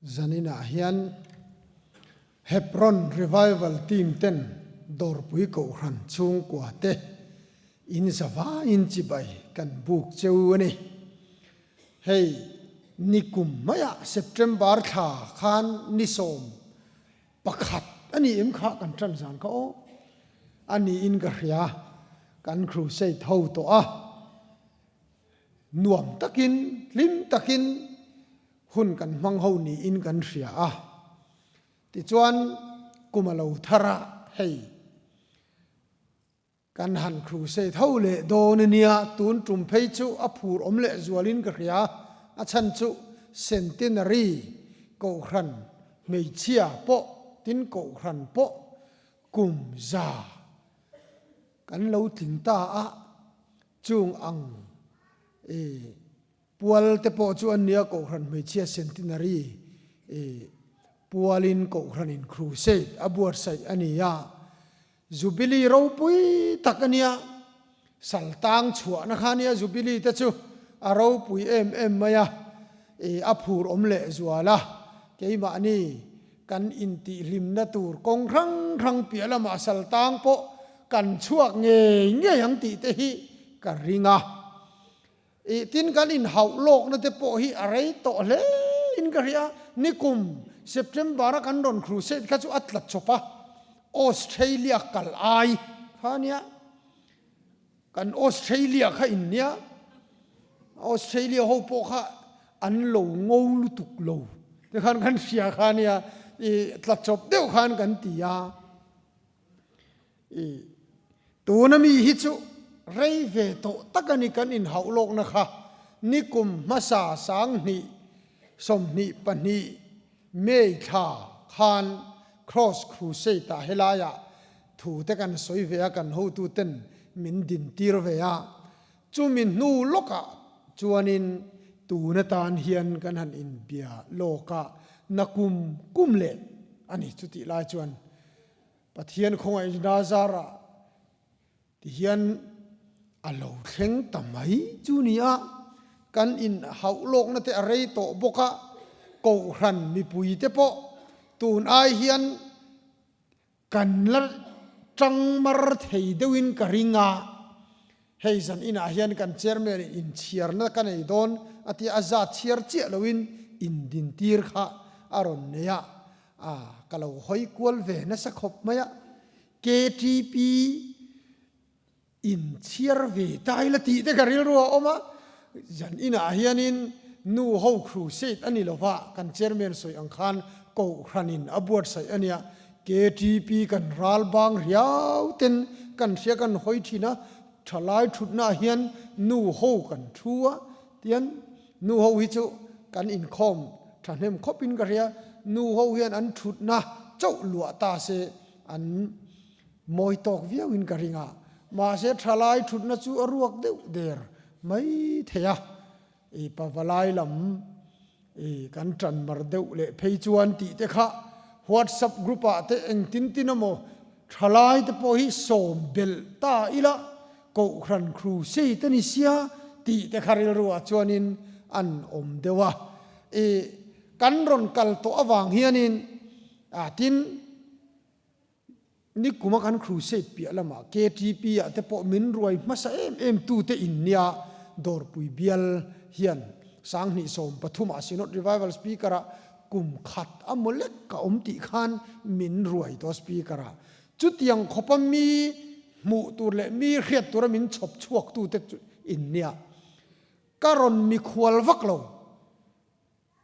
Zaninah hian Hebron Revival Team ten Dawrpui Kohhran chhungkua te in zavaiin chibai kan buk cheu a ni. Hei nikum maiah September thla khan ni 11 a ni em kha kan tan zan kha aw a niin ka hria kan crusade ho tawh a. Nuam takin, hlim takin hun kan hmang ho niin kan hria a. Tichuan, kum a lo thar a, hei, kan han crusade ho leh dawn a nia, tun tum phei chu a phur awm leh zualin ka hria, a chhan chu Centenary Kohhran hmeichhia pawh tin Kohhran pawh kum za kan lo tling ta a. Chung ang i pual te pawh chu an nia Kohhran hmeichhia Centenary i pualin Kohhranin Crusade a buatsaih a ni a, Jubilee ropui tak a nia, Saltang chhuahna kha a nia Jubilee te chu a ropui em em mai a, i a phur awm leh zual a, keimahni kan intihhlimna tur kawng hrang hrang piah lamah Saltang pawh Kan chhuak ngei ngei ang tih te hi ka ring a. Ih tin kan inhauh lawkna te pawh hi a rei tawh hle in ka hria. Nikum September a kan rawn crusade kha chu a tla chawp a, Australia kal ai kha nia. Kan Australia kha in nia. Australia ho pawh kha an lo ngo lutuk lo te khan kan hria kha nia. Ih tla chawp deuh khan kan ti a. I tuna mi hi chu rei ve tawh tak a ni kan inhauh lawkna kha nikum hmasa 2022 May thla khan Cross Crusade ah helaiah thu te kan sawi ve a kan hotu ten min din tir ve a chumi hnu lawkah chuanin tun atan hian kan han inbia lawk a nakum kum leh a ni chutih lai chuan Pathian khawngaihna zarah ti hian a lo thleng ta mai chu ni a, kan inhauh lawkna te a rei tawh bawk a, Kohhran mipui te pawh tun ai hian kan la tang mar thei deuhin ka ring a, hei zan inah hian kan chairman in inchhiarna ka nei dawn a tia a zat chhiar chiah loin indintir kha a rawn nei a, A, ka lo hawi kual ve nasa khawp mai a, KTP in chhiar ve ta ila tih te ka rilru a awm a, zan inah hianin nu ho crusade a ni lova, kan chairman sawi ang khan Kohhranin a buatsaih a nia, KTP kan ral bang riau ten kan hria kan hawi thin a, thalai thutnaah hian nu ho kan thu a, tian Nu ho hi chu kan inkhawm thahnem khawpin ka hria, nu ho hian an thutna chauh luah ta se an mawi tawk viauin ka ring a, mahse thalai thutna chu a ruak deuh der mai thei a, i pavalai lam i kan tan mar deuh leh phei chuan tih te kha WhatsApp group ah te engtin tin emaw thalai te pawh hi sawm belh ta ila Kohhran crusade a ni sia tih te kha rilruah chuanin an awm deuh a. I kan rawn kal tawh avang hianin a tin nikuma kan crusade piah lamah KTP ah te pawh min ruai hmasa em em tu te in nia Dawrpui bial hian 2013 ah Synod Revival Speaker ah kum khat a maw lek ka awm tih khan min ruai tawh Speaker ah Chutiang khawpa mi hmuh tur leh mi hriat tura min chhawp chhuaktute chu in nia. Ka rawn mikhual vak lo.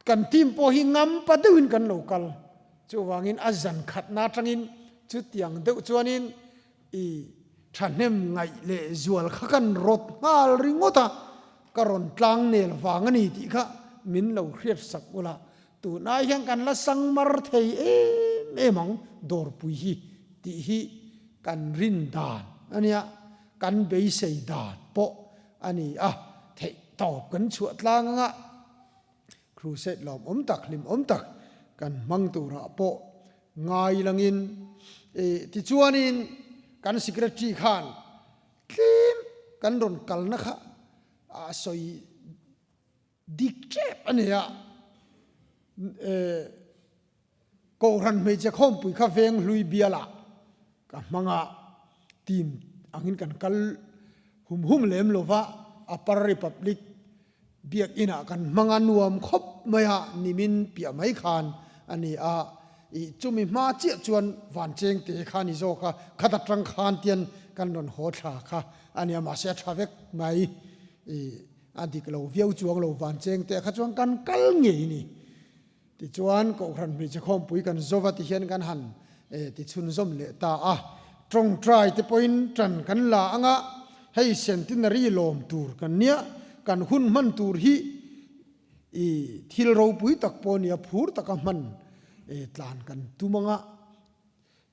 Kan team pawh hi ngampa deuhin kan lo kal. Chuvangin a zan khatna atangin chutiang deuh chuanin i thahnem ngaih leh zual kha kan rawt nghal ringawt a, ka rawn tlangnel vang a ni tih kha min lo hriatsak ula. Tunah hian kan la sang mar thei em em ang dawrpui hi tih hi kan rin dan a nia, kan beisei dan pawh a ni a, theih tawp kan chhuah tlang anga crusade lawmawm tak hlimawm tak kan hmang turah pawh ngai langin ih tichuanin kan secretary khan tlem kan rawn kalna kha a sawi Dik tep a ni a. Kohhran hmeichhe khawmpui kha veng hlui bialah ka hmang a, team angin kan kal hum hum lem lo va, Upper Republic biakinah kan hmang a, nuam khawp mai a, nimin piah mai khan a ni a, ih chumi hma chiah chuan vancheng te kha a ni zawk a, khat atang khan tian kan rawn haw thla kha a ni a, mahse a tha vek mai, ih a dik lo viau chuang lo vancheng te kha chuan kan kal ngei a ni. Tichuan, Kohhran hmeichhe khawmpui kan zova ti hian kan han ti chhunzawm leh ta a. Tawngtai te pawhin tan kan la ang a, hei centenary lawm tur kan nia, kan hun hman tur hi i thil ropui tak pawh nia phur taka hman tlan kan tum ang a.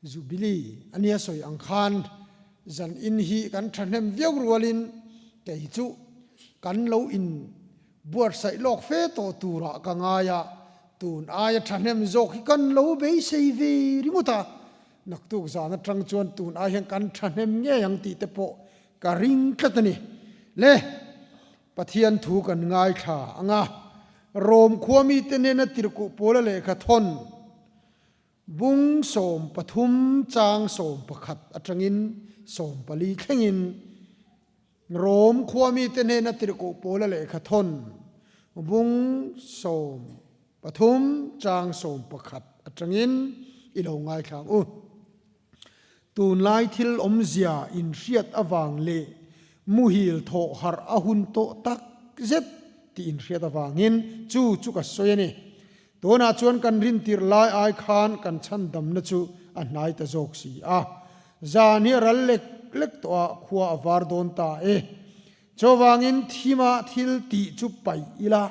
Jubilee a nia sawi ang khan zan in hi kan thahnem viau rualin kei chu kan lo in buatsaih lawk fe tawh turah ka ngai a, tun aia thahnem zawk hi kan lo beisei ve ringawt a, naktuk zan atang chuan tun ai hian kan thahnem ngei ang tih te pawh ka ring tlat a ni. Le, Pathian thu kan ngaithla ang a, Rom khua mite nena tirhkuh pawla lehkha thawn, Bung 13 chang 11 atangin 14 thlengin Rom khuamite hnena tirhkoh pawla lehkha thawn Bung 13 chang 11 atangin i lo ngaithlang u. Tunlai thil awmzia inhriat avang leh muhil thawh harh a hun tawh tak zet tih inhriat avangin chu chu ka sawi a ni. Tunah chuan kan rintirh lai ai khan kan chhandamna chu a hnai ta zawk si a. Zan hi a ral lek lek tawh a, khua a var dawn ta e. Chuvangin thima thil tih chu paih ila,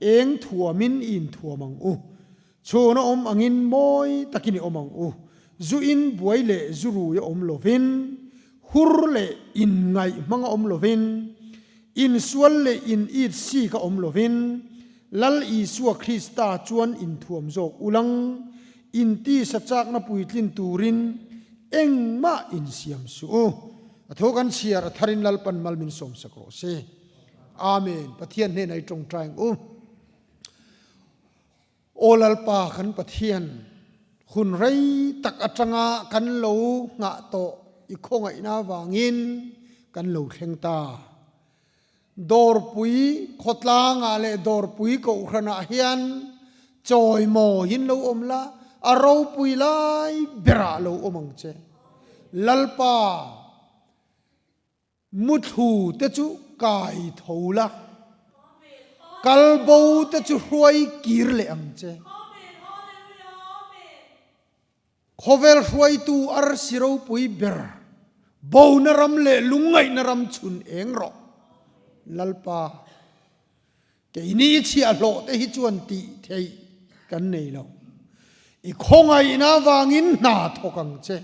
eng thuamin i inthuam ang u. Chhun a awm angin mawi takin i awm ang u. Zu in buai leh zu rui a awm lovin, hur leh in ngaih hmang a awm lovin, insual leh in it sik a awm lovin, Lal Isua Krista chuan inthuam zawk ulang, intisa chakna puitlin turin engmah insiam suh u. A thu kan chhiar a tharin Lalpan mal min sawmsak rawh se. Amen. Pathian hnenah i tawngtai ang u. Aw Lalpa kan Pathian, hun rei tak atanga kan lo nghah tawh i khawngaihna avangin kan lo thleng ta. Dawrpui khawtlangah leh dawrpui kohhranah hian chawimawiin lo awm la, a ropui lai berah lo awm ang che. Lalpa. Muthlu te chu kai tho la, kal bo te chu hruai kir leh ang che. Khawvel hruaitu arsi ropui ber, bona ram leh lungngaihna ram chhun eng rawh. Lalpa, keini i chhiahhlawh te hi chuan tih theih kan nei lo. I khawngaihna avangin hna thawk ang che.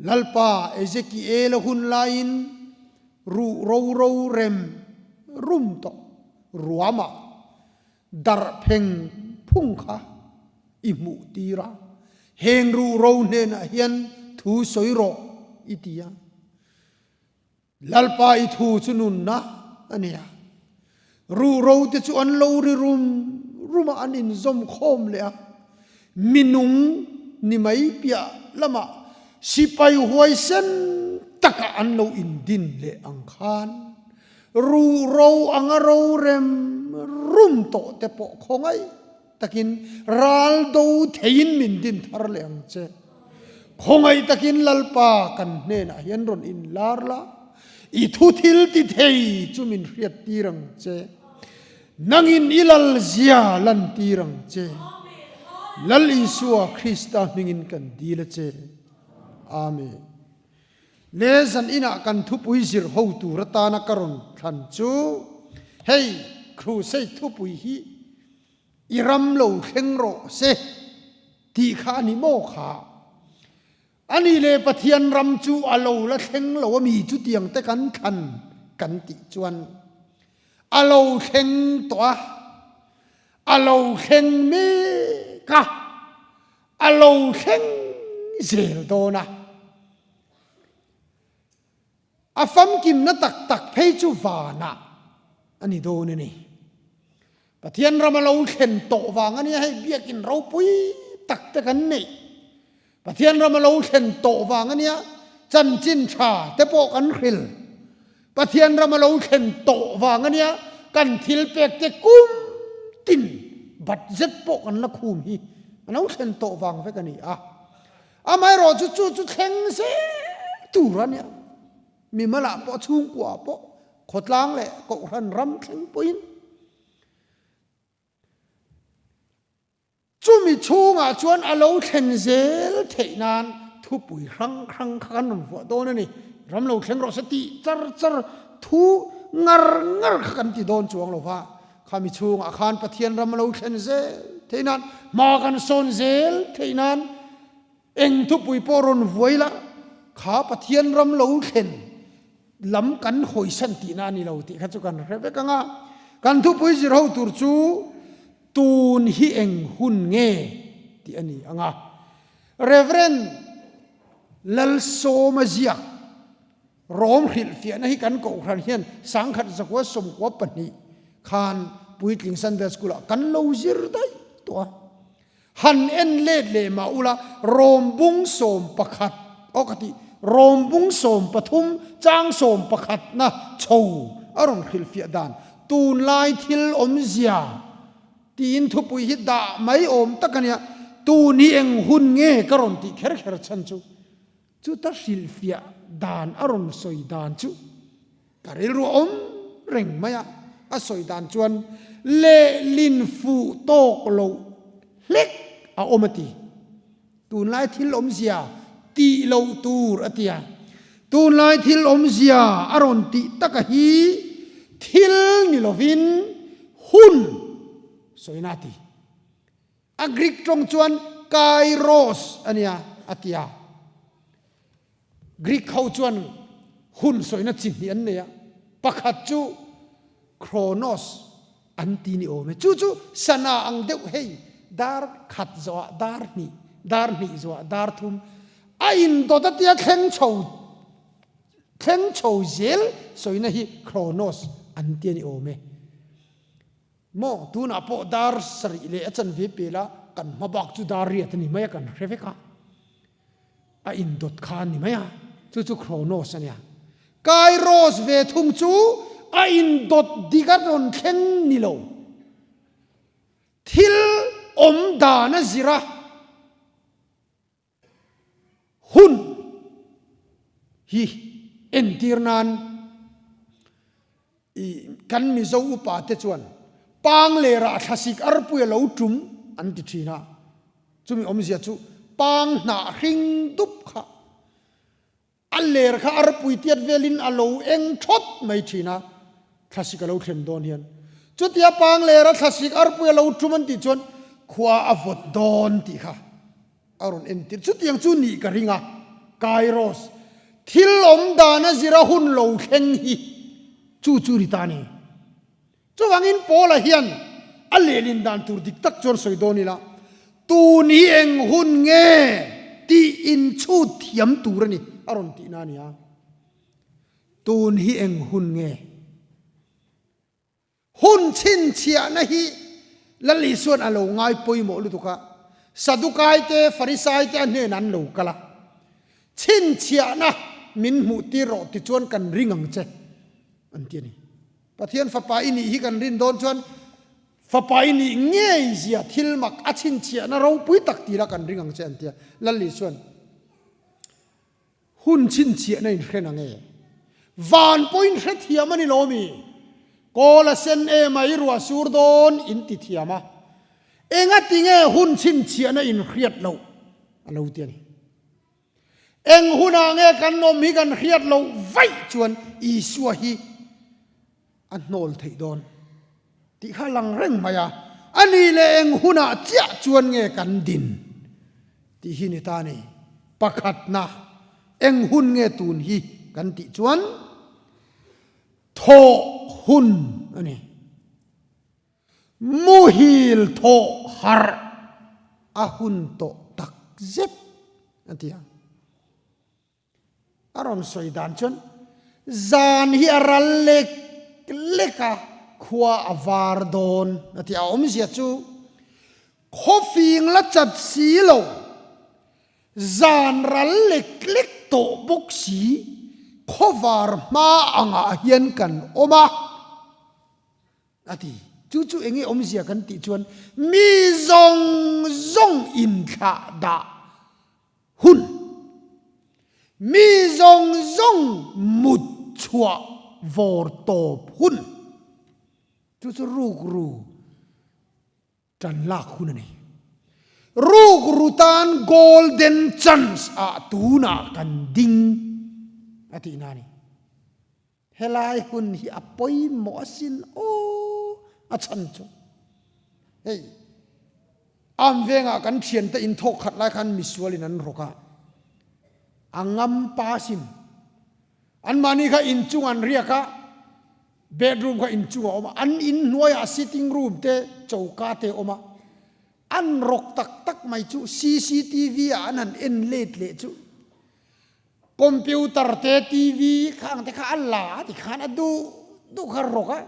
Lalpa Ezekiel-a hun laiin ruh ro ro rem rum tawh ruamah darh pheng phung kha i hmuh tir a, heng ruh ro hnenah hian thu sawi rawh i ti a. Lalpa i thu chu nunna a ni a, ruhro te chu an lo ri rum rum a, an inzawm khawm leh a, minung ni mai piah lamah sipai huaisen taka an lo indin leh ang khan ruhro anga ro rem rum tawh te pawh khawngaih takin ral do theiin min din thar leh ang che. Khawngaih takin Lalpa kan hnenah hian rawn inlar la, i thu thil ti thei chu min hriat tir ang che. Nangin i lal zia lan tir ang che. Lal Isua Krista hmingin kan dil a che. Amen. Le zan inah kan thupui zir ho tur atana ka rawn thlan chu hei crusade thupui hi I ram lo thleng rawh se tih kha a ni maw kha? A nih leh Pathian ram chu a lo la thleng lo a mi chutiang te kan thlan kan tih chuan a lo thleng tawh a, a lo thleng mek a, a lo thleng zel dawn a. A famkimna tak tak phei chu vanah a ni dawn a ni. Pathian ram a lo thlen tawh vang a nia hei biakin ropui tak te kan neih. Pathian ram a lo thlen tawh vang a nia chanchin tha te pawh kan hril. Pathian ram a lo thlen tawh vang a nia kan thil pek te kum tin budget pawh kan la khum hi a lo thlen tawh vang vek a ni a. Amaherawh chu chu chu thleng zel tur a nia. Mimalah pawh chhungkuaah pawh khawtlang leh kohhran ram thleng pawhin Chumi chhungah chuan a lo thlen zel theih nan thupui hrang hrang kha kan rawn vuah dawn a ni. Ram lo thleng rawh se tih char char thu ngar ngar kha kan ti dawn chuang lo va. Khami chhungah khan Pathian ram a lo thlen zel theih nan, hma kan sawn zel theih nan eng thupui pawh rawn vuai la, kha Pathian ram lo thlen lam kan hawisan tihna a ni lo tih kha chu kan hre vek ang a. Kan thupui zir ho tur chu tun hi eng hun nge tih a ni ang a. Reverend Lalsawma ziak Rom hrilhfiahna hi kan kohhran hian sangkhat zakua 12 khan puitling Sunday School ah kan lo zir daih tawh a. Han en let leh mah ula, Rom bung 11, aw ka ti, Rom bung 13, chang 11 na chho a rawn hrilhfiah dan, tunlai thil awmzia tiin thupui hi dah mai awm tak a nia, tun hi eng hun nge ka rawn tih kher kher chhan chu. Chuta hrilhfiah dan a rawn sawi dan chu ka rilru a awm reng mai a, a sawi dan chuan lehlin fuh tawk loh hlek a awm a ti. Tunlai thil awmzia tih loh tur a ti a, tunlai thil awmzia a rawn tih taka hi thil ni lovin hun sawina a ti. A Greek tawng chuan kairos a nia a ti a. Greek ho chuan hun sawina chi hnih an nei a, pakhat chu chronos an ti ni awm e. Chu chu sana ang deuh hei dar khat zawhah dar hnih, dar hnih zawhah dar thum a indawt a tia thleng chho thleng chho zel sawina hi chronos an ti a ni awm e. Maw, tunah pawh dar sarih leh a chanve pel a, kan hma bak chu dar riat a ni mai a, kan hre vek a. A indawt kha a ni mai a, chu chu Chronos a nia. Kairos ve thung chu a indawt dik a rawn thleng ni lo. Thil awm dan a zir a. Hun hi entir nan i kan Mizo upa te chuan pang lerah thlasik arpui a lo tum an ti thin a, chumi awmzia chu pang hnah hring dup kha A ler kha arpui tiat velin a lo eng thawt mai thin a, thlasik a lo thlen dawn hian. Chutia pang lera thlasik arpui a lo tum an tih chuan khua a vawt dawn tih kha a rawn entir. Chutiang chu nih ka ring a, Kairos, thil awm dan a zira hun lo thleng hi chu chu ni ta a ni. Chuvangin Paula hian a lehlin dan tur dik tak chuan sawi dawn ila, tun hi eng hun nge tih inchhut thiam tur a ni a rawn tihna a ni a. Tun hi eng hun nge? Hun chhinchhiahna hi Lal Isuan a lo ngai pawimawh lutuk a, Sadukai te, Farisai te a hnenah an lo kal a. Chhinchhiahna min hmuh tir rawh tichuan kan ring ang che an ti a ni. Pathian fapa i nih hi kan rin dawn chuan fapa i nih ngei zia thil mak a chhinchhiahna ropui tak tila kan ring ang che an ti a. Lal Isuan hun chhinchhiahna in hre na nge? Van pawh in hre thiam a ni lo mi? Kawl a sen em a i ruah sur dawn in ti thiam a. Engati nge hun chhinchhiahna in hriat loh a lo ti a ni. Eng hunah nge kan awm hi kan hriat loh vaih chuan Isua hi a hnawl theih dawn tih kha a lang reng mai a, a nih leh eng hunah chiah chuan nge kan din tih hi ni ta a ni. Pakhatna, eng hun nge tun hi kan tih chuan thawh hun a ni. Muhil thawh harh a hun tawh tak zet a ti a. A rawn sawi dan chuan zan hi a ral lek lek a, khua a var dawn a ti. A awmzia chu khawfing la chat si lo, zan ral lek lek tawh bawk si, khawvar hma angah hian kan awm a. A ti. Chu chu enge awmzia kan tih chuan mi zawng zawng inthlah dah hun, mi zawng zawng mut chhuah vawr tawp hun, chu chu rukru tan lak hun a ni. Rukru tan golden chance ah tunah kan ding a tihna a ni. Helai hun hi a pawimawh asin aw a chhan chu. Hei am vengah kan thiante in thawk khat lai khan misualin an rawk a, a ngam pa asin. Anmahni kha inchung an riak a, bedroom kha inchung a awm a, an in hnuaiah sitting room te choka te a awm a, an rawk tak tak mai chu cctv ah an han en let leh chu. Computer te TV khang te kha a la a ti khan a duh duh kha rawk a,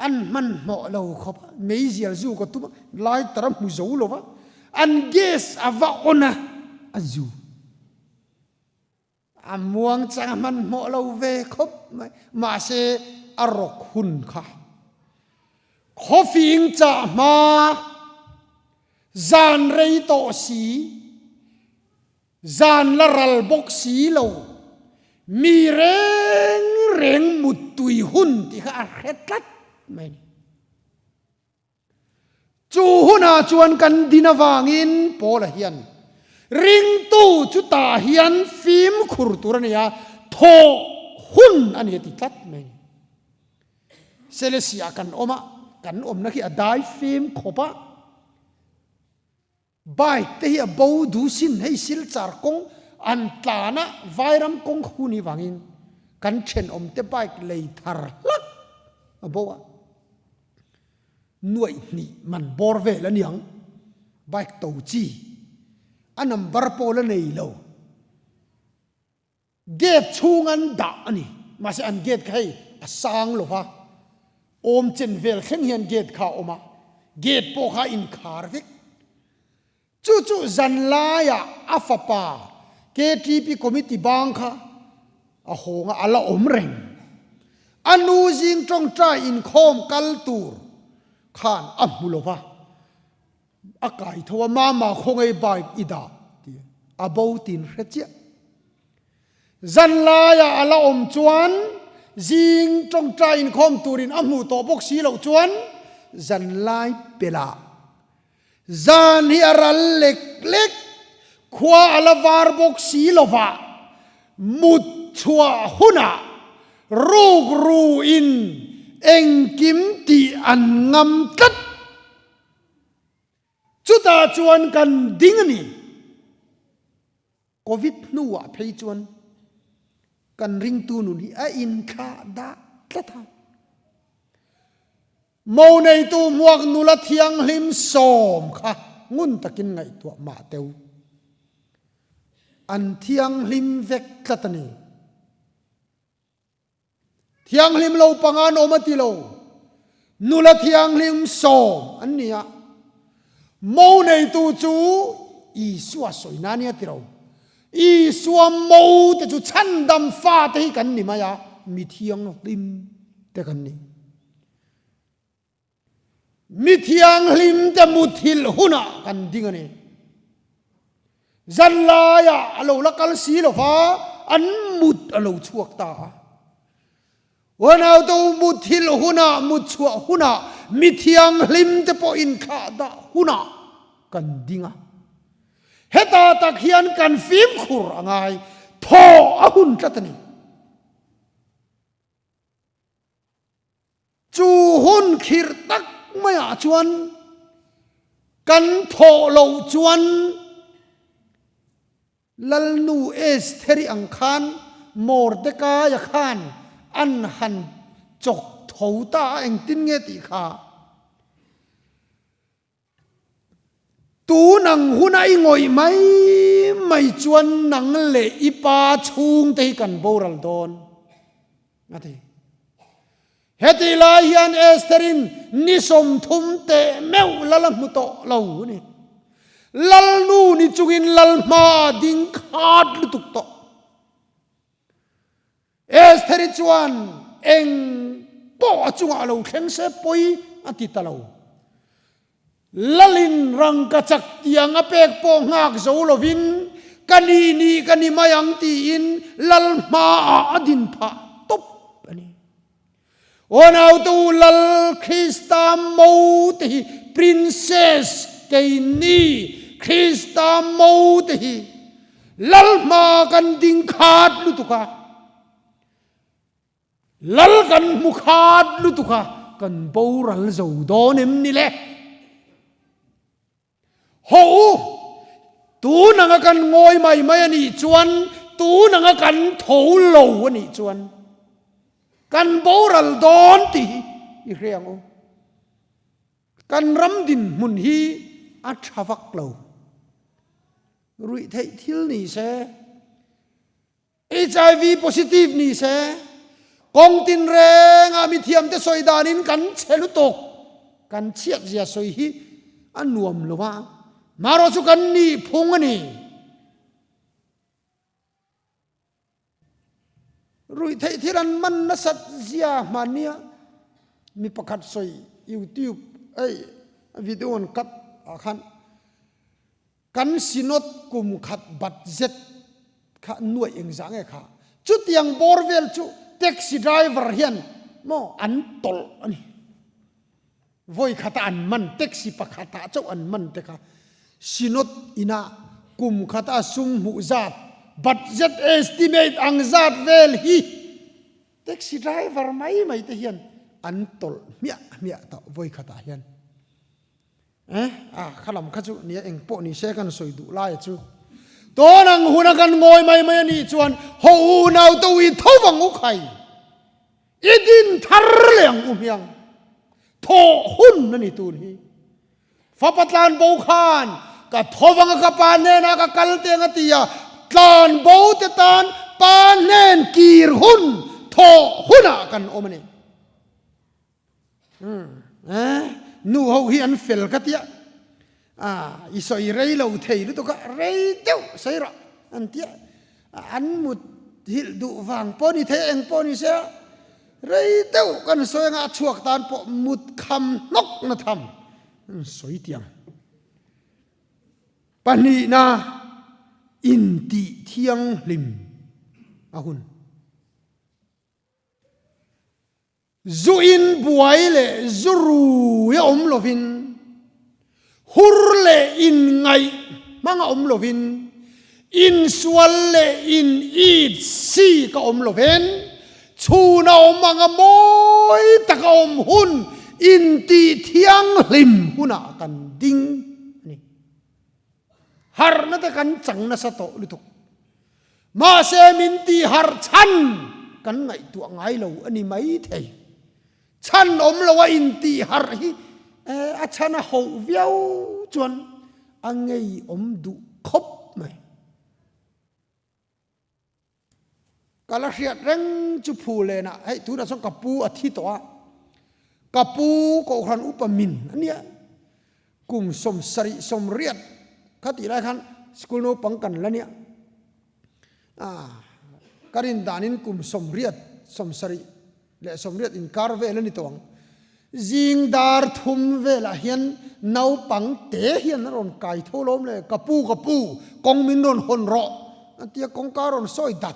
an hmanhmawh lo khawp a, meizial zu ka tum a, lighter a hmu zo lo va, an gas a va on a, a zu a muang chang a hmanhmawh lo ve khawp mai, mahse a rawk hun kha khawfing chah hma zan rei tawh si. Zan la ral bawk si lo, mi reng reng muttui hun tih kha a hre tlat mai a ni. Chu hunah chuan kan din avangin Paula hian ringtu chu tah hian fimkhur tur a ni a, thawh hun a ni a ti tlat mai a ni. Selesih ah kan awm a, kan awmna khi a dai fim khawp a. Bike te hi a bo du sin hei Silchar kawng an tlan a Vairam kawng khu ni vangin kan thenawm te bike lei thar hlak a bo a nuaih hnih man bawr vel a niang bike to chi a number pawh la nei lo. Gate chhung an dah a ni. Mahse an gate kha hei a sang lo va, awm chen vel thleng hian gate kha a awm a, gate pawh kha a inkhar vek. Chu chu zan laiah a fapa KTP committee bang kha a hawng a, a la awm reng. A nu zing tawngtai inkhawm kal tur khan a hmu lo va. A kai tho a, Mama khawngaih bike i dah ti a bo tin hre chiah. Zan laiah a la awm chuan zing tawngtai inkhawm turin a hmuh tawh bawk si loh chuan zan lai pelah zan hi a ral lek lek, khua a la var bawk si lovah mut chhuah hunah rukru in engkim tih an ngam tlat. Chutah chuan kan ding a ni. Covid hnuah phei chuan kan ringtu nun hi a inthlah dah tlat a. Mo neitu hmuak nula thianghlim sawm kha ngun takin ngaihtuah mah teu. An thianghlim vek tlat a ni. Thianghlim lo panga an awm a ti lo. Nula thianghlim sawm an ni a. Mo neitu chu Isua sawina a nia ti lo. Isua mo te chu chhandam fate hi kan ni mai a, mi thianghlim te kan ni. Mi thianghlim te muthilh hunah kan ding a ni. Zan laiah a lo la kal si lo va, an mut a lo chhuak ta a. Uanautu muthilh hunah, mut chhuah hunah, mi thianghlim te pawh inthlah dah hunah kan ding a. Heta tak hian kan fimkhur a ngai, thaw a hun tlat a ni. Chu hun khirh tak maiah chuan kan thawh loh chuan Lalnu Estheri ang khan Mordekaia khan an han chawk tho ta a, engtin nge tih kha? Tun ang huna i ngawih mai mai chuan nang leh i pa chhungte hi kan boral dawn, a ti. Hetih lai hian Estherin ni 30 teh meuh lal a hmu tawh lo a ni. Lalnu ni chungin lal hma ding khat lutuk tawh. Estheri chuan eng pawh a chungah lo thleng se pawi a ti ta lo. Lalin rangkachak tiang a pek pawh nghak zo lovin ka ni ni ka ni mai ang tiin lal hmaah a din phah tawp a ni. Aw naute u Lal Krista mo te hi Princess keini Krista mo te hi Lal hma kan ding khat lutuk a. Lal kan hmu khat lutuk a, kan boral zo dawn em ni le? Haw u, tun anga kan ngawi mai mai a nih chuan, tun anga kan tho lo a nih chuan, kan boral dawn tih hi i hre ang u. Kan ram dinhmun hi a tha vak lo. Ruih theih thil ni se. HIV positive ni se, kawng tinrengah mithiamte sawi danin kan chhe lutuk, kan chhiatzia sawi hi a nuam lo a, marawh chu kan nih phung a ni. Ruihtheih thil an man nasat zia hmannia mi pakhat sawi YouTube ei video an cut ah khan Kan Synod kum khat budget kha nuaih engzah nge kha? Chutiang bawr vel chu taxi driver hian maw an tawlh a ni. Vawi khata an man, taxi pakhatah chauh an man te kha Synod inah kum khata sum hmuh zat budget estimate ang zat vel hi taxi driver mai mai te hian an tawlh hmiah hmiah tawh vawi khatah hian. Eh, a kha lam kha chu nia eng pawh ni se kan sawi duh lai chu. Tawn ang huna kan ngawi mai mai a nih chuan ho unau te ui tho vang u khai. I din thar leh ang u hmiang. Thawh hun a ni tun hi. Fapa tlan bo khan ka tho vang a ka pa hnenah ka kal teng a ti a, tlan bo te tan pa hnen kir hun thawh hunah kan awm a ni. Eh, nu ho hi an fel ka tia. Ah, i sawi rei lo thei lutuk a, rei deuh sawi rawh an tia. An mut hilh duh vang pawh ni thei eng pawh ni se a, rei deuh kan sawi anga a chhuak tan pawh mut kham hnawk na tham an sawi tiang. Pahnihna intih thianghlim a hun. Zu in buai leh zu rui a awm lovin, hur leh in ngaih hmang a awm lovin, insual leh in it sik a awm lovin, chhun a awm anga mawi tak a awm hun intih thianghlim hunah kan ding a ni. Harhna te kan chang nasa tawh lutuk. Mahse min tih harh chhan kan ngaihtuah ngai lo a ni mai thei. Chhan awm lo a intih harh hi a chhan a hoh viau chuan a ngeiawm duh khawp mai. Ka la hriat reng chu phu lenah hei tunah chuan ka pu a thi tawh a, ka pu Kohhran upa min a nia, kum 70 80 kha tih lai khan school naupang kan la nia, ah ka rin danin kum 80 70 leh 80 inkar vel a ni tawh ang. Zing dar thum velah hian naupang te hian a rawn kai tho lawm le, ka pu ka pu, kawng min rawn hawn rawh a tia kawngka a rawn sawi dat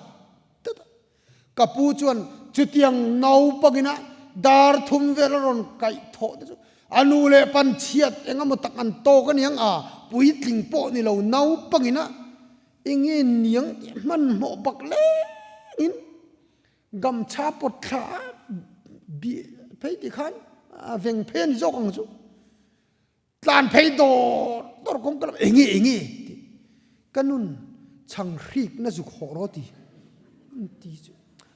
dat a. Ka pu chuan chutiang naupangina dar thum vel a rawn kaih thawh te chu a nu leh pan chhiat eng emaw tak an tawk a niang a, puitling pawh ni lo naupangina enge niang tih hmanhmawh bak lengin Gamchha pawt thla a bih phei tih khan a veng phei a ni zawk ang chu. Tlan phei dawr dawr kawng ka lam enge enge tih ka nun chhang hrik na zuk hawh rawh ti an ti chu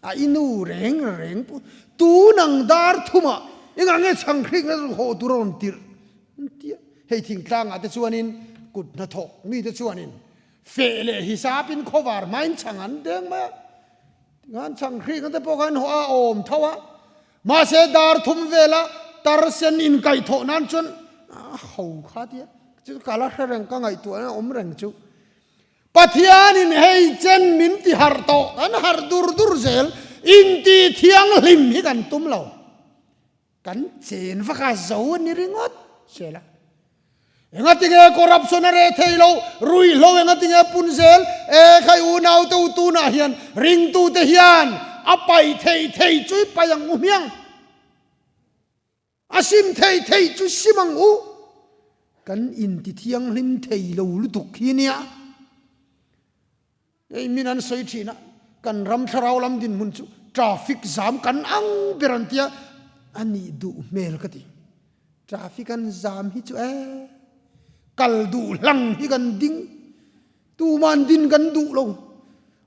a i nu reng reng pawh tunang dar thumah engah nge chhang hrik na zuk hawh tur a rawn tirh an ti a. Hei thingtlangah te chuanin kut hnathawk mite chuanin feh leh hisapin khawvar hmain chhang an deng mai a. Tikhan chhang hrik te pawh khan haw a awm tho a. Mahse dar thum vela tar sen inkaihthawh nan chuan a ho kha tia chu ka la hre reng ka ngaihtuahna awm reng chu. Pathianin hei chen min ti harh tawh kan harh dur dur zel inti thianghlim hi kan tum lo. Kan chen vak a zo a ni ringawt zel a. Engatinge corruption a reh thei lo, ruihhlo engatinge pun zel? E khai unaute u tunah hian ringtute hian a paih theih thei chu i paih ang u hmiang. A sim theih theih chu sim ang u. Kan inti thianghlim thei lo lutuk hi nia. Hei min an sawi thin a, kan ram thlarau lam dinhmun chu traffic zam kan ang ber an tia, a nih duh hmel ka ti. Traffic an zam hi chu e, kal duh hlang hi kan ding, tuman din kan duh lo,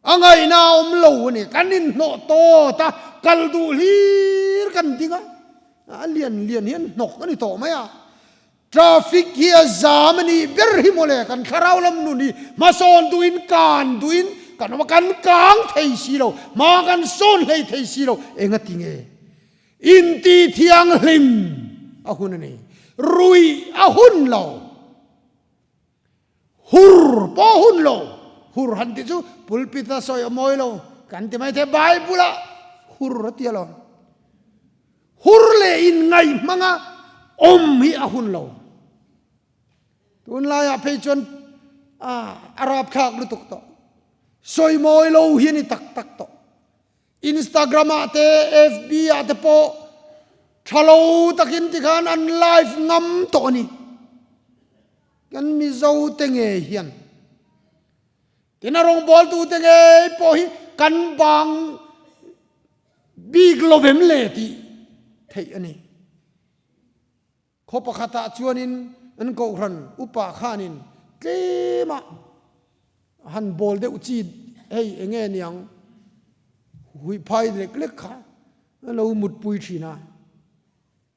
a ngaihna a awm lo a ni, kan inhnawh tawt a, kal duh hlir kan ding a, a lian lian hi an hnawk a ni tawh mai a. Traffic hi a zam a nih ber hi mawle, kan thlarau lam nun hi hmasawn duhin kan duhin kan awm a, kan kang thei si lo, hma kan sawn hlei thei si lo, engati nge inti thianghlim a hun a ni, ruih a hun lo, hur pawh a hun lo, hur han tih chu pulpit a sawi a mawi lo kan ti mai thei, Bible ah hur a ti alawm. Hur leh inngaih hmanga awm hi a hun lo. Tunlaiah phei chuan a rapthlak lutuk tawh. Sawimawi lo hi a ni tak tak tawh. Instagram ah te FB ah te pawh tha lo takin tikhan an live ngam tawh a ni. Kan Mizo te ngei hian. Tin a rawngbawltute ngei pawh hi kan bang bik lo vem le tih theih a ni. Khaw pakhatah chuanin an kohhran upa khanin tlema han bawl deuh chi hei enge niang huihphai lek lek kha a lo mutpui thin a,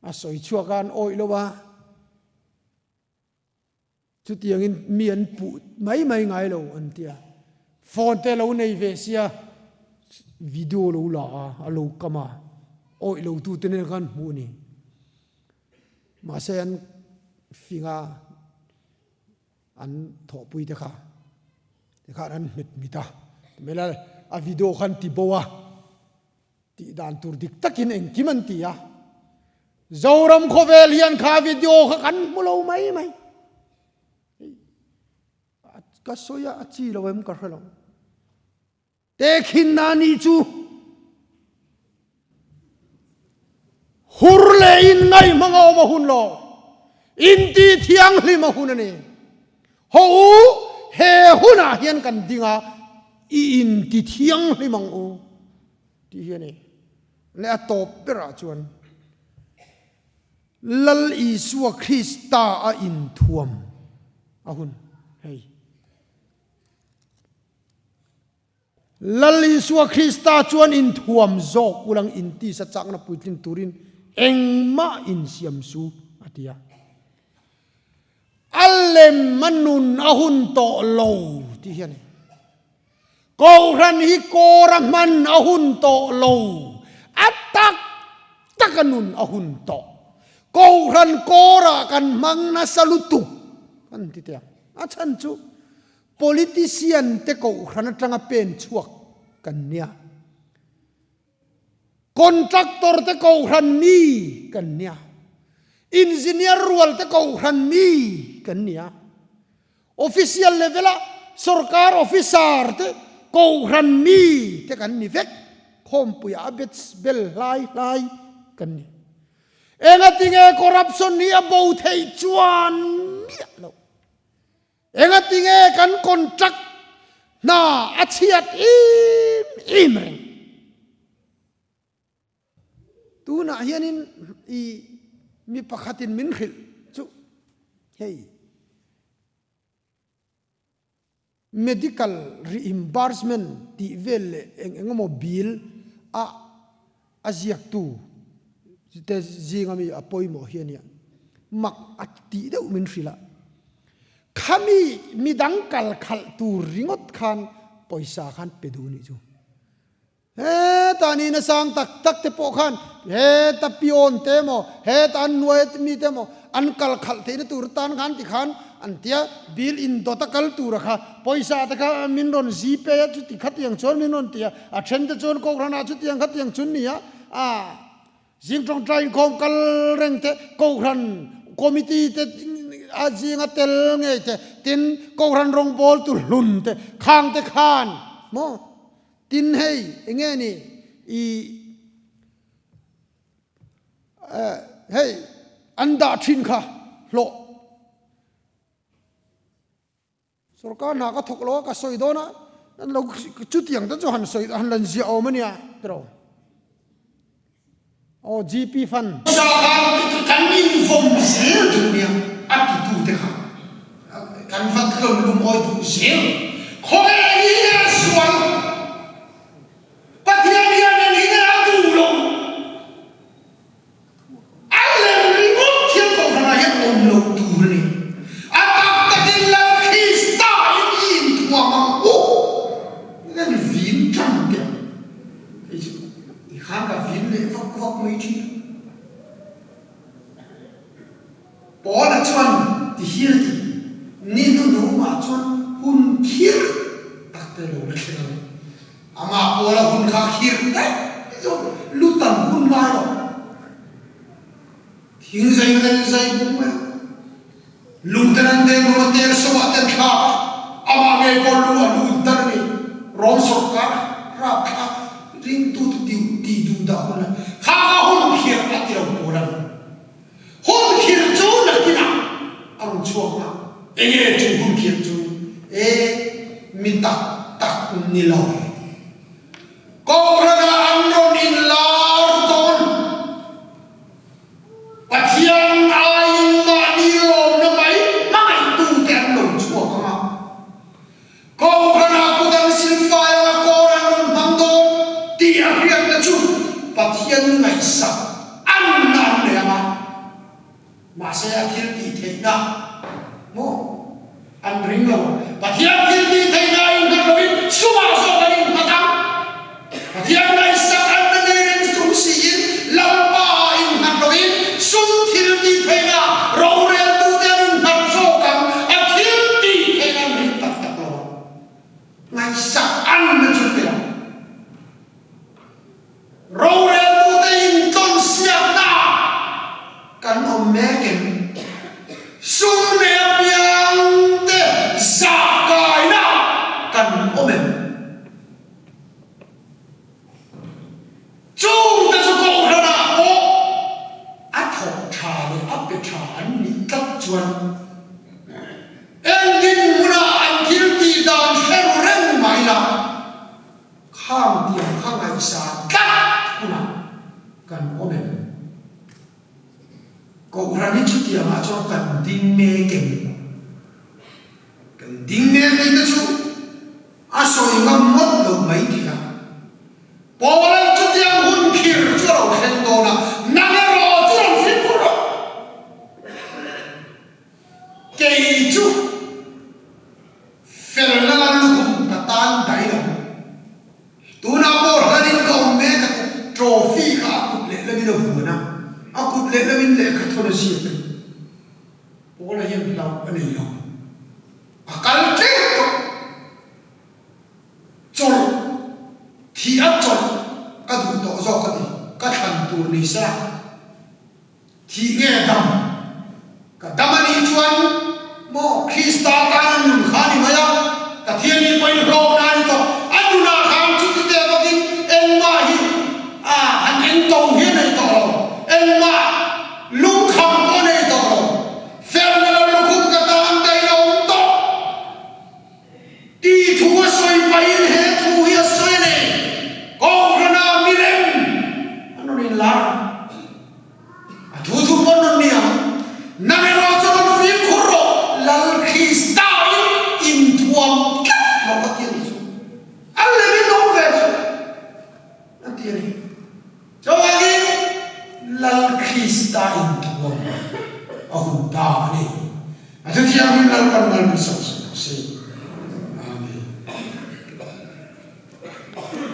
a sawi chhuak a an awih lo a. Chutiangin mi an puh mai mai ngai lo an ti a, phone te lo nei ve sia video lo la a, a lo kam a, awih lo tu te nen khan hmuh a ni. Mahse an fing a, an thawhpui te kha tikhan an hmet mit a, mela a video khan ti bo a. Tih dan tur dik takin engkim an ti a, Zoram khawvel hian kha video kha kan hmu lo mai mai. Ka sawi a, a chi lo em ka hre lo. Tehkhinna ni chu hur leh in ngaih hmanga awm a hun lo, inti thianghlim a hun a ni. Haw u, he hunah hian kan ding a, i inti thianghlim ang u. Tih hi a ni. Leh a tawp berah chuan Lal Isua Krista a inthuam a hun hei. Lal Isua Krista chuan inthuam zawk ulang intisa chakna puitling turin engmah insiam su a ti a. A lem a nun a hun tawh lo tih hi a ni. Kohhran hi kawr a hman a hun tawh lo, a tak tak a nun a hun tawh. Kohhran kawrah kan hmang nasa lutuk kan ti teh ang. A chhan chu politician te kohhran atanga pen chhuak kan nia. Contractor te kohhran mi kan nia. Engineer rual te kohhran mi kan nia. Official level a sorkar officer te kohhran mi te kan ni vek. Khawmpui ah a bet bel hlai hlai kan ni. Engatinge corruption hi a bo theih chuan miah loh. Engatinge kan contract hna a chhiat im im reng? Tunah hianin i mi pakhatin min hrilh chu hei medical reimbursement tih vel leh eng eng emaw bill a A ziaktu te zinga mi a pawimawh hi a nia. Mak a tih deuh min hrilh a. Khami midang kal khalh tur ringawt khan pawisa khan pe duh nih chu. Heta nihna sang tak tak te pawh khan heta peon te emaw, heta an hnuai mi te emaw an kal khalh theihna tur atan khan ti khan an tia bill in dawt a kal tura kha pawisa te kha min rawn zipay a chuti khatiang chuan min rawn ti a, a then te chuan Kohhran ah chutiang khatiang chun ni a, ah zing tawngtai inkhawm kal reng te Kohhran committee te a zinga tel ngei te tin Kohhran rawngbawl tu hlun te khang te khan maw Tin hei enge ni i hei an dah thin kha hlawh sorkar hna ka thawk lo a ka sawi dawn a an lo chutiang te chu han sawi han lan ziah awm ania tiraw. Aw GP Fund. Sa khan kan invawm zel duh nia a titu te kha kan va tlawn lungawi duh zel. Khawvel hi nge a sual? Pathian hian eng hi nge a duh loh? A lem ringawt hian kohhranah hian awm loh tur a ni. A tak takin Lal Krista in i inthuam ang u. Kan vin tan teh ang. Kei chu ti khan ka vin leh vak vak mai thin a. Paula chuan ti hian a ti, Ni hnuhnungah chuan hun khirh tak te lo la thleng ang. Amah Paula hun kha khirh daih zawk lu tam hun lai lo. Thing zai na ten zai bung mai a. Lung ten an deng rawng a tel so ah ten thlak a, amah ngei pawh lu a lu in tar a ni. Rom sorkar rapthlak ringtu te tih tih duh dah hun a kha kha hun khirh a ti lo pawl a ni. Hun khirh chu nakinah a rawn chhuak a, enge chu hun khirh chu e mi tak tak ni lo. Kohhranah an rawn inlar dawn. Pathian aiin mahni lawmna mai hmangaihtute an lo chhuak ang a, Kohhranah kut an silfai anga kawr an rawn hmang dawn tih a hriatna chu Pathian ngaihsak an na an nei ang a. Mahse a thil tih theihna maw an ring lo. Pathian thil tih theihna a innghat loin sumah zawk an innghat ang. Pathian ngaihsak an la nei reng chung siin Lalpa a innghat loin sum thil tih theihna roreltute an innghat zawk ang. A thil tih theihna an ring tak tak lo ang. Ngaihsak an la chu pe ang. Roreltute intlawnsiakna ah kan awm mek em? Sum leh apiangte zah kaina ah kan awm em? Chungte chu Kohhran ah pawh a thawk tha leh a pe tha an nih tlat chuan engtin hmunah an thil tih dan hre ru reng mai la. Khang tiang kha ngaihsa tlat hunah kan awm em? Kohhran hi chutiangah chuan kan ding mek em? Kan ding mek tih te chu a sawi ngam ngawt lo mai thei a. Paula'n chutiang hun khir chu a lo thleng dawn a, nang erawh chu rawn fimkhur rawh. Kei chu felna la lukhum ka tan dai lo. Tunah pawh hlanin ka awm mek a ti. Trophy kha a kut lehlamin a vuan a, a kut lehlamin lehkha thawn a ziak a ni. Paula hian hlauh a nei lo. A kal tep tawh. Chawlh, thih a chawlh ka duh tawh zawk a ti. Ka thlan tur ni sela. Thih nge dam? Ka dam a nih chuan maw Krista tana nun kha a ni mai a, Pathian hi pawhin hlawkna a ni tawh. A nunah khan chuti teh vakin engmah hi a han engto hi a nei tawh lo, engmah lungkham pawh a nei tawh lo. Felna lo lukhum ka tan daih a awm tawh. Tih thu a sawi pahin he thu hi a sawi a ni, Kohhrana milem an rawn inlar ang. A thu thu pawn rawn ni ang. Nang erawh chu rawn fimkhur rawh, Lal Krista in inthuam tlat rawh a ti a nih chu. A lemin awm ve chu a ti a ni. Chuvangin Lal Krista inthuam a hun ta a ni. A thuthianghlim Lalpan mal min sawm sak rawh se.